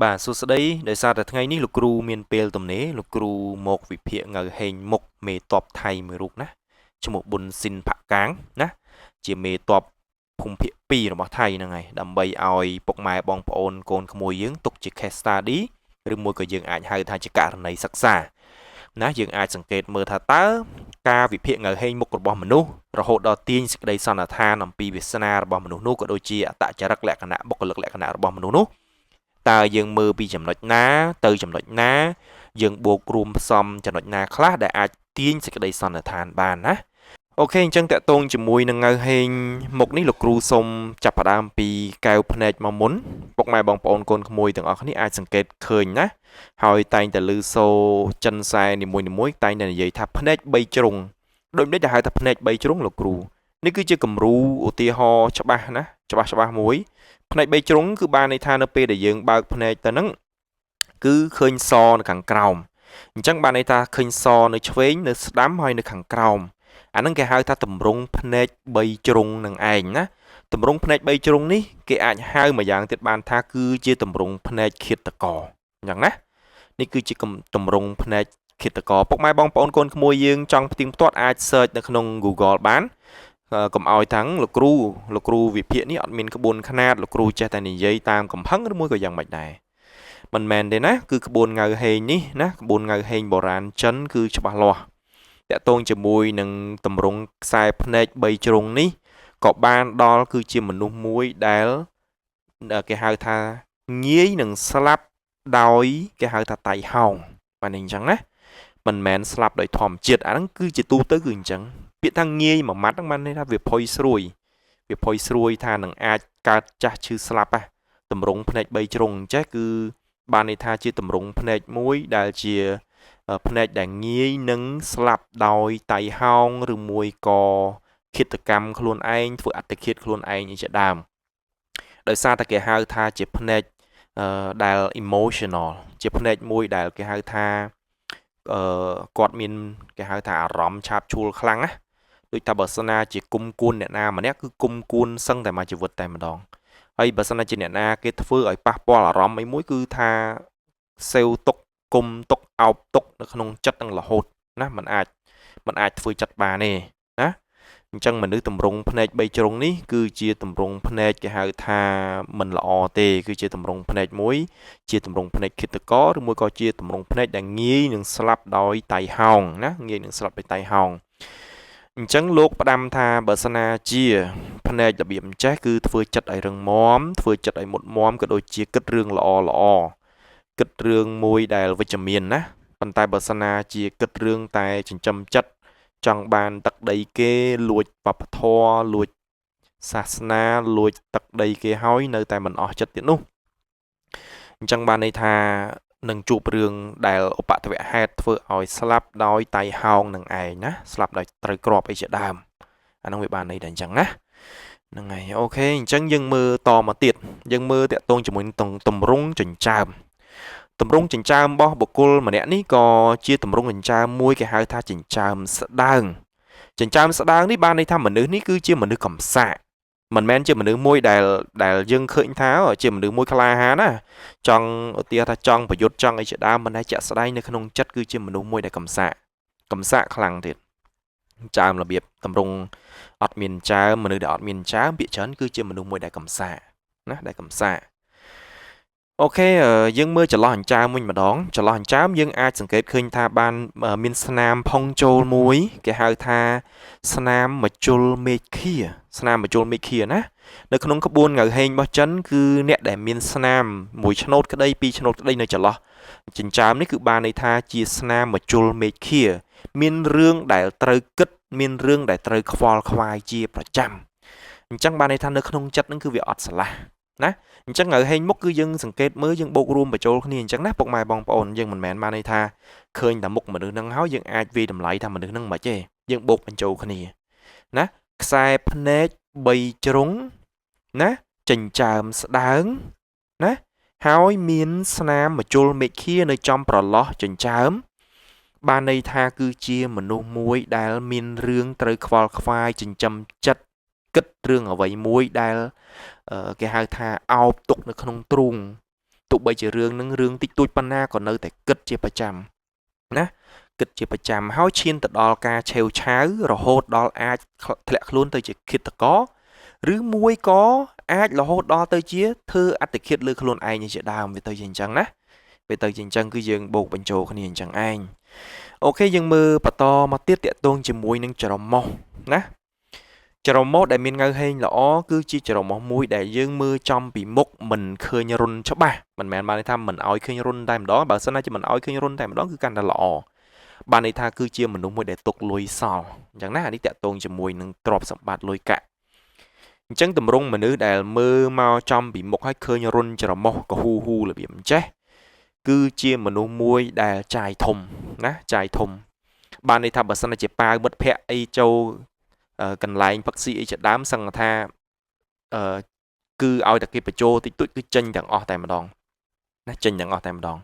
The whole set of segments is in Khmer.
បាទសួស្តីដោយសារតែថ្ងៃនេះលោកគ្រូមានពេលទំនេរលោកគ្រូមកវិភាគងៅហេងមុខមេតបថៃមួយរូបណាឈ្មោះប៊ុនស៊ីនផាក់កាងណាជាមេតបភូមិភាគ2របស់ថៃហ្នឹងហើយដើម្បីឲ្យពុកម៉ែបងប្អូនកូនក្មួយយើងទុកជា case study ឬមួយក៏យើងអាចហៅថាជាករណីសិក្សាណាយើងអាចសង្កេតមើលថាតើការវិភាគងៅហេងមុខរបស់មនុស្សរហូតដល់ទាញសេចក្តីសន្និដ្ឋានអំពីវាសនារបស់មនុស្សនោះក៏ដូចជាអត្តចរិតលក្ខណៈបុគ្គលិកលក្ខណៈរបស់មនុស្សនោះតើយើងមើលពីចំណុចណាទៅចំណុចណាយើងបូករួមផ្សំចំណុចណាខ្លះដែលអាចទាញសេចក្តីសន្និដ្ឋានបានណាOK អញ្ចឹងតកតងជាមួយនឹងងៅហេងមុខនេះលោកគ្រូសូមចាប់ផ្ដើមពីកែវភ្នែកមកមុនពុកម៉ែបងប្អូនកូនក្មួយទាំងអស់គ្នាអាចសង្កេតឃើញណាហើយតែងតែឮសូរចិនសែនីមួយៗតែងតែនិយាយថាភ្នែក3ជ្រុងដូចម្ដេចដែលហៅថាភ្នែក3ជ្រុងលោកគ្រូនេះគឺជាគំរូឧទាហរណ៍ច្បាស់ណាច្បាស់ច្បាស់មួយភ្នែក3ជ្រុងគឺបានន័យថានៅពេលដែលយើងបើកភ្នែកទៅហ្នឹងគឺឃើញសនៅខាងក្រោមអញ្ចឹងបានន័យថាឃើញសនៅឆ្វេងនៅស្ដាំហើយនៅខាងក្រោមអាហ្នឹងគេហៅថាតម្រង់ភ្នែក3ជ្រុងនឹងឯងណាតម្រង់ភ្នែក3ជ្រុងនេះគេអាចហៅមួយយ៉ាងទៀតបានថាគឺជាតម្រង់ភ្នែកឃាតករអញ្ចឹងណានេះគឺជាតម្រង់ភ្នែកឃាតករពុកម៉ែបងប្អូនកូនក្មួយយើងចង់ផ្ទៀងផ្ទាត់អាច search នៅក្នុង Google បានកុំឲ្យទាំងលោកគ្រូលោកគ្រូវិភាគនេះអត់មានក្បួនខ្នាតលោកគ្រូចេះតែនិយាយតាមកំហឹងឬមួយក៏យ៉ាងម៉េចដែរមិនមែនទេណាគឺក្បួនងៅហេងនេះណាក្បួនងៅហេងបុរាណចិនគឺច្បាស់លាស់តកតងជាមួយនឹងតម្រង់ខ្សែភ្នែក3ជ្រុងនេះក៏បានដល់គឺជាមនុស្សមួយដែលគេហៅថាងាយនឹងស្លាប់ដោយគេហៅថាតៃហោងបាទនេះអញ្ចឹងណាមិនមែនស្លាប់ដោយធម្មជាតិអាហ្នឹងគឺជាទូទៅគឺអញ្ចឹងពាក្យថាងាយមួយម៉ាត់ហ្នឹងបានន័យថាវាផុយស្រួយវាផុយស្រួយថានឹងអាចកើតចាស់ឈឺស្លាប់ហ่ะតម្រង់ភ្នែក3ជ្រុងអញ្ចេះគឺបានន័យថាជាតម្រង់ភ្នែកមួយដែលជាភ្នែកដែលងាយនឹងស្លាប់ដោយតៃហោងឬមួយក៏ឃាតកម្មខ្លួនឯងធ្វើអត្តឃាតខ្លួនឯងអីជាដើមដោយសារតែគេហៅថាជាភ្នែកដែល emotional ជាភ្នែកមួយដែលគេហៅថាអឺគាត់មានគេហៅថាអារម្មណ៍ឆាបឆួលខ្លាំងណាដូចថាបើសិនណាជាគុំគួនអ្នកណាម្នាក់គឺគុំគួនសឹងតែមួយជីវិតតែម្ដងហើយបើសិនណាជាអ្នកណាគេធ្វើឲ្យប៉ះពាល់អារម្មណ៍អីមួយគឺថាសេវទុកគុំទុកអោបទុកនៅក្នុងចិត្តនឹងរហូតណាมันអាចมันអាចធ្វើចិត្តបានទេណាអញ្ចឹងមនុស្សតម្រង់ភ្នែក3ជ្រុងនេះគឺជាតម្រង់ភ្នែកគេហៅថាមិនល្អទេគឺជាតម្រង់ភ្នែកមួយជាតម្រង់ភ្នែកឃាតករឬមួយក៏ជាតម្រង់ភ្នែកដែលងាយនឹងស្លាប់ដោយតៃហោងណាងាយនឹងស្លាប់ដោយតៃហោងអញ្ចឹងលោកផ្ដាំថាបើសិនណាជាភ្នែករបៀបអញ្ចេះគឺធ្វើចិត្តឲ្យរឹងមាំធ្វើចិត្តឲ្យមុតមាំក៏ដូចជាគិតរឿងល្អល្អគិតរឿងមួយដែលវិជ្ជមានណាប៉ុន្តែបើសិនណាជាគិតរឿងតែចិញ្ចឹមចិត្តចង់បានទឹកដីគេលួចវប្បធម៌លួចសាសនាលួចទឹកដីគេហើយនៅតែមិនអស់ចិត្តទៀតនោះអញ្ចឹងបានន័យថានឹងជួបរឿងដែលឧបទ្វហេតុធ្វើឲ្យស្លាប់ដោយតៃហោងនឹងឯងណាស្លាប់ដោយត្រូវគ្រាប់អីជាដើមអានោះវាបានន័យតែអញ្ចឹងណាហ្នឹងហើយ OK អញ្ចឹងយើងមើលតមកទៀតយើងមើលតាក់ទងជាមួយនឹងតម្រង់ចិញ្ចើមតម្រង់ចិញ្ចើមរបស់បុគ្គលម្នាក់នេះក៏ជាតម្រង់ចិញ្ចើមមួយគេហៅថាចិញ្ចើមស្ដើងចិញ្ចើមស្ដើងនេះបានន័យថាមនុស្សនេះគឺជាមនុស្សកំសាកមិនមែនជាមនុស្សមួយដែលដែលយើងឃើញថាជាមនុស្សមួយក្លាហានណាចង់ឧទាហរណ៍ថាចង់ប្រយុទ្ធចង់អីជាដើមមិនតែជាក់ស្ដែងនៅក្នុងចិត្តគឺជាមនុស្សមួយដែលកំសាកកំសាកខ្លាំងទៀតចើមរបៀបតម្រង់អត់មានចើមមនុស្សដែលអត់មានចើមពាក្យច្រើនគឺជាមនុស្សមួយដែលកំសាកណាដែលកំសាក OK យើងមើលចន្លោះអញ្ចើមវិញម្ដងចន្លោះអញ្ចើមយើងអាចសង្កេតឃើញថាបានមានស្នាមផុងចូលមួយគេហៅថាស្នាមមជុលមេឃាស្នាមមជុលមេឃាណានៅក្នុងក្បួនងៅហេងរបស់ចិនគឺអ្នកដែលមានស្នាមមួយឆ្នូតក្តីពីរឆ្នូតក្តីនៅចន្លោះចិញ្ចើមនេះគឺបានន័យថាជាស្នាមមជុលមេឃាមានរឿងដែលត្រូវគិតមានរឿងដែលត្រូវខ្វល់ខ្វាយជាប្រចាំអញ្ចឹងបានន័យថានៅក្នុងចិត្តនឹងគឺវាអត់ស្រឡះណាអញ្ចឹងឲ្យហេងមុខគឺយើងសង្កេតមើលយើងបូករួមបញ្ចូលគ្នាអញ្ចឹងណាពុកម៉ែបងប្អូនយើងមិនមែនបានន័យថាឃើញតែមុខមនុស្សហ្នឹងហើយយើងអាចវាយតម្លៃថាមនុស្សហ្នឹងមិនទេយើងបូកបញ្ចូលគ្នាណាខ្សែភ្នែក3ជ្រុងណាចិញ្ចើមស្ដើងណាហើយមានស្នាមមជុលមេឃានៅចំប្រឡោះចិញ្ចើមបានន័យថាគឺជាមនុស្សមួយដែលមានរឿងត្រូវខ្វល់ខ្វាយចិញ្ចឹមចិត្តគិតរឿងអ្វីមួយដែលគេហៅថាអោបទុកនៅក្នុងទ្រូង ទោះបីជារឿងនឹងរឿងតិចតួចប៉ុណ្ណាក៏នៅតែគិតជាប្រចាំណាគិតជាប្រចាំហើយឈានទៅដល់ការឆេវឆាវរហូតដល់អាចធ្លាក់ខ្លួនទៅជាឃាតករឬមួយក៏អាចរហូតដល់ទៅជាធ្វើអត្តឃាតលើខ្លួនឯងជាដើមវាទៅជាអញ្ចឹងណាវាទៅជាអញ្ចឹងគឺយើងបូកបញ្ចូលគ្នាអញ្ចឹងឯងអូខេយើងមើលបន្តមកទៀតតាក់ទងជាមួយនឹងច្រមុះណាច្រមុះដែលមានងៅហេងល្អគឺជាច្រមុះមួយដែលយើងមើលចំពីមុខមិនឃើញរុនច្បាស់មិនមែនបានន័យថាមិនឲ្យឃើញរុនតែម្ដងបើសិនណាជាមិនឲ្យឃើញរុនតែម្ដងគឺកាន់តែល្អបានន័យថាគឺជាមនុស្សមួយដែលទុកលុយសល់អញ្ចឹងណាអានេះតាក់ទងជាមួយនឹងទ្រព្យសម្បត្តិលុយកាក់អញ្ចឹងតម្រង់មនុស្សដែលមើលមកចំពីមុខឲ្យឃើញរុនច្រមុះកហ៊ូហ៊ូរបៀបអញ្ចេះគឺជាមនុស្សមួយដែលចាយធំណាចាយធំបានន័យថាបើសិនជាប៉ាវមិត្តភ័ក្តិអីចូលកន្លែងផឹកស៊ីអីជាដើមសឹងថាគឺឲ្យតែគេបញ្ចូលតិចតួចគឺចេញទាំងអស់តែម្ដងណាចេញទាំងអស់តែម្ដង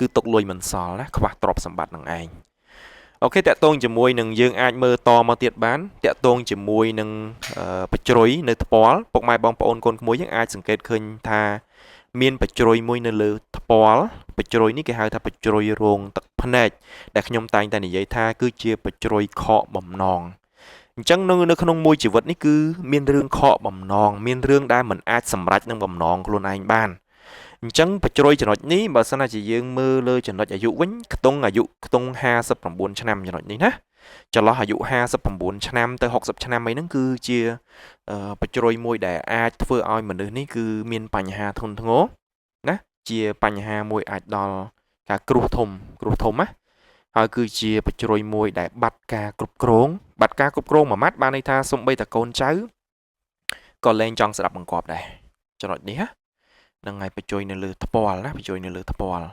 គឺទុកលុយមិនសល់ណាខ្វះទ្រព្យសម្បត្តិនឹងឯងអូខេតាក់ទងជាមួយនឹងយើងអាចមើលតមកទៀតបានតាក់ទងជាមួយនឹងបជ្រុយនៅថ្ពាល់ពុកម៉ែបងប្អូនកូនក្មួយយើងអាចសង្កេតឃើញថាមានបជ្រុយមួយនៅលើថ្ពាល់បជ្រុយនេះគេហៅថាបជ្រុយរោងទឹកភ្នែកដែលខ្ញុំតែងតែនិយាយថាគឺជាបជ្រុយខកបំណងអញ្ចឹងនៅក្នុងមួយជីវិតនេះគឺមានរឿងខកបំណងមានរឿងដែលមិនអាចសម្រេចនឹងបំណងខ្លួនឯងបានអញ្ចឹងបជ្រុយចំណុចនេះបើសិនណាជាយើងមើលលើចំណុចអាយុវិញខ្ទង់អាយុខ្ទង់59ឆ្នាំចំណុចនេះណាចន្លោះអាយុ59ឆ្នាំទៅ60ឆ្នាំអីហ្នឹងគឺជាបជ្រុយមួយដែលអាចធ្វើឲ្យមនុស្សនេះគឺមានបញ្ហាធ្ងន់ធ្ងរណាជាបញ្ហាមួយអាចដល់ការគ្រោះធំណាហើយគឺជាបជ្រុយមួយដែលបាត់ការគ្រប់គ្រងបាត់ការគ្រប់គ្រងមួយម៉ាត់បានន័យថាសំបីតកូនចៅក៏លែងចង់ស្ដាប់បង្គាប់ដែរចំណុចនេះណាហ្នឹងហើយបញ្ជួយនៅលើថ្ពាល់ណាបញ្ជួយនៅលើថ្ពាល់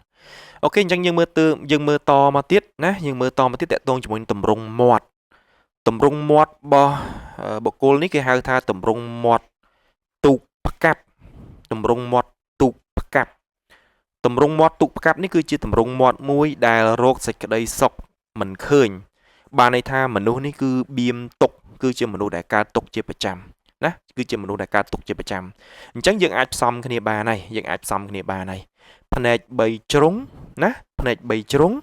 អូខេអញ្ចឹងយើងមើលទៅយើងមើលតមកទៀតណាយើងមើលតមកទៀតតកតងជាមួយតម្រង់មាត់តម្រង់មាត់របស់បុគ្គលនេះគេហៅថាតម្រង់មាត់ទូកផ្កាប់តម្រង់មាត់ទូកផ្កាប់តម្រង់មាត់ទូកផ្កាប់នេះគឺជាតម្រង់មាត់មួយដែលរកសេចក្តីសុខមិនឃើញបានន័យថាមនុស្សនេះគឺបៀមទុកគឺជាមនុស្សដែលកើតទុកជាប្រចាំណាគឺជាមនុស្សដែលកើតទុកជាប្រចាំអញ្ចឹងយើងអាចផ្សំគ្នាបានហើយយើងអាចផ្សំគ្នាបានហើយភ្នែក3ជ្រុងណាភ្នែក3ជ្រុង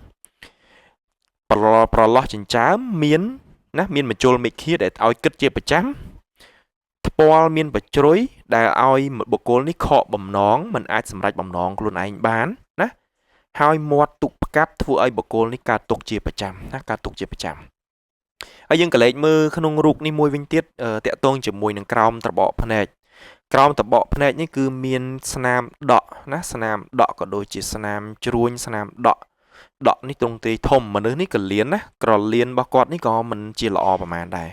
ប្រឡោះចិញ្ចើមមានណាមានមជុលមេឃាដែលឲ្យគិតជាប្រចាំថ្ពាល់មានបជ្រុយដែលឲ្យបុគ្គលនេះខកបំណងមិនអាចសម្រេចបំណងខ្លួនឯងបានណាហើយមាត់ទុកផ្កាប់ធ្វើឲ្យបុគ្គលនេះកើតទុកជាប្រចាំណាកើតទុកជាប្រចាំហើយយើងក៏លេចមើលក្នុងរូបនេះមួយវិញទៀតតាក់ទងជាមួយនឹងក្រោមត្របកភ្នែកក្រោមត្របកភ្នែកនេះគឺមានស្នាមដក់ណាស្នាមដក់ក៏ដូចជាស្នាមជ្រួញស្នាមដក់ដក់នេះទ្រង់ទ្រាយធំមនុស្សនេះក៏លៀនណាក្រលៀនរបស់គាត់នេះក៏មិនជាល្អប្រហែលដែរ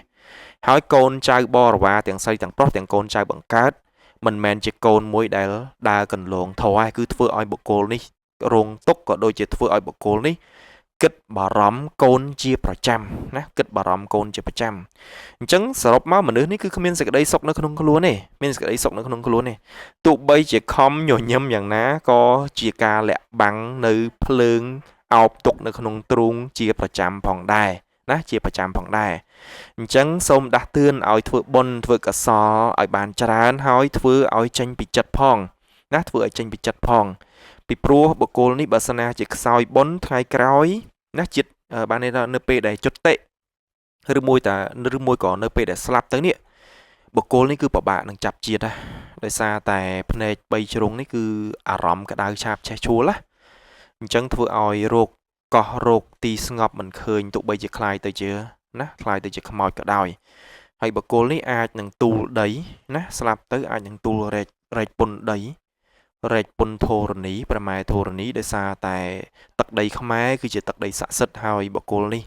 ហើយកូនចៅបរិវារទាំងស្រីទាំងប្រុសទាំងកូនចៅបង្កើតមិនមែនជាកូនមួយដែលដើរកន្លងធေါ်ឯគឺធ្វើឲ្យបុគ្គលនេះរងទុក្ខក៏ដូចជាធ្វើឲ្យបុគ្គលនេះគិតបារម្ភកូនជាប្រចាំណាគិតបារម្ភកូនជាប្រចាំអញ្ចឹងសរុបមកមនុស្សនេះគឺគ្មានសេចក្តីសុខនៅក្នុងខ្លួនទេមានសេចក្តីសុខនៅក្នុងខ្លួនទេទោះបីជាខំញញឹមយ៉ាងណាក៏ជាការលាក់បាំងនៅភ្លើងអោបទុកនៅក្នុងទ្រូងជាប្រចាំផងដែរណាជាប្រចាំផងដែរអញ្ចឹងសូមដាស់តឿនឲ្យធ្វើបុណ្យធ្វើកុសលឲ្យបានច្រើនហើយធ្វើឲ្យចេញពីចិត្តផងណាធ្វើឲ្យចេញពីចិត្តផងពីព្រោះបុគ្គលនេះបើសិនណាជាខ្សោយបុណ្យថ្ងៃក្រោយណាជាតិបានន័យថានៅពេលដែលចុតិឬមួយតាឬមួយក៏នៅពេលដែលស្លាប់ទៅនេះបុគ្គលនេះគឺពិបាកនឹងចាប់ជាតិណាដោយសារតែភ្នែក3ជ្រុងនេះគឺអារម្មណ៍ក្តៅឆាបឆេះឆួលណាអញ្ចឹងធ្វើឲ្យរោគកោះរោគទីស្ងប់មិនឃើញទោះបីជាคล้ายទៅជាណាคล้ายទៅជាខ្មោចក៏ដោយហើយបុគ្គលនេះអាចនឹងទូលដីណាស្លាប់ទៅអាចនឹងទូលរែកពុនដីរែកពុនធរណីប្រម៉ែធរណីដោយសារតែទឹកដីខ្មែរគឺជាទឹកដីស័ក្តិសិទ្ធិហើយបុគ្គលនេះ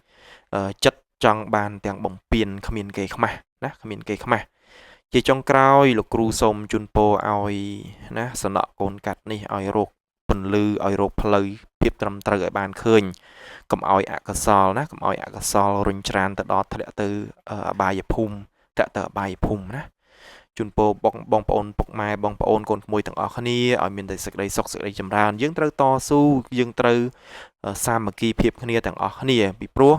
ចិត្តចង់បានទាំងបំពេញគ្មានគេខ្មាស់ណាគ្មានគេខ្មាស់ជាចុងក្រោយលោកគ្រូសូមជូនពរឲ្យណាសំណក់កូនកាត់នេះឲ្យរកពន្លឺឲ្យរកផ្លូវភាពត្រឹមត្រូវឲ្យបានឃើញកុំឲ្យអកុសលណាកុំឲ្យអកុសលរុញច្រានទៅដល់ធ្លាក់ទៅអបាយភូមិធ្លាក់ទៅអបាយភូមិណាជូនពរបងប្អូនពុកម៉ែបងប្អូនកូនក្មួយទាំងអស់គ្នាឲ្យមានតែសេចក្តីសុខសេចក្តីចម្រើនយើងត្រូវតស៊ូយើងត្រូវសាមគ្គីភាពគ្នាទាំងអស់គ្នាពីព្រោះ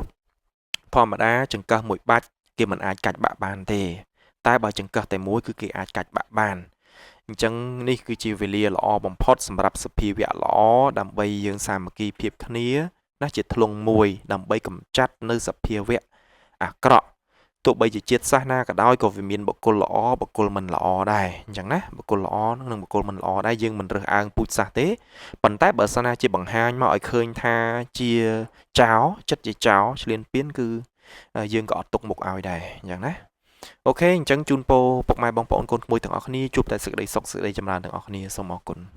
ធម្មតាចង្កឹះមួយបាច់គេមិនអាចកាច់បាក់បានទេតែបើចង្កឹះតែមួយគឺគេអាចកាច់បាក់បាន អញ្ចឹងនេះគឺជាវេលាល្អបំផុតសម្រាប់សភាវៈល្អដើម្បីយើងសាមគ្គីភាពគ្នាណាជាធ្លុងមួយដើម្បីកម្ចាត់នៅសភាវៈអាក្រក់ទោះបីជាជាតិសាសន៍ណាក៏ដោយក៏វាមានបុគ្គលល្អបុគ្គលមិនល្អដែរអញ្ចឹងណាបុគ្គលល្អនិងបុគ្គលមិនល្អដែរយើងមិនរើសអើងពូជសាសន៍ទេប៉ុន្តែបើសិនណាជាបង្ហាញមកឲ្យឃើញថាជាចោរចិត្តជាចោរឈ្លានពានគឺយើងក៏អត់ទុកមុខឲ្យដែរអញ្ចឹងណាOK អញ្ចឹងជូនពរពុកម៉ែបងប្អូនកូនក្មួយទាំងអស់គ្នាជួបតែសេចក្តីសុខសេចក្តីចម្រើនទាំងអស់គ្នាសូមអរគុណ។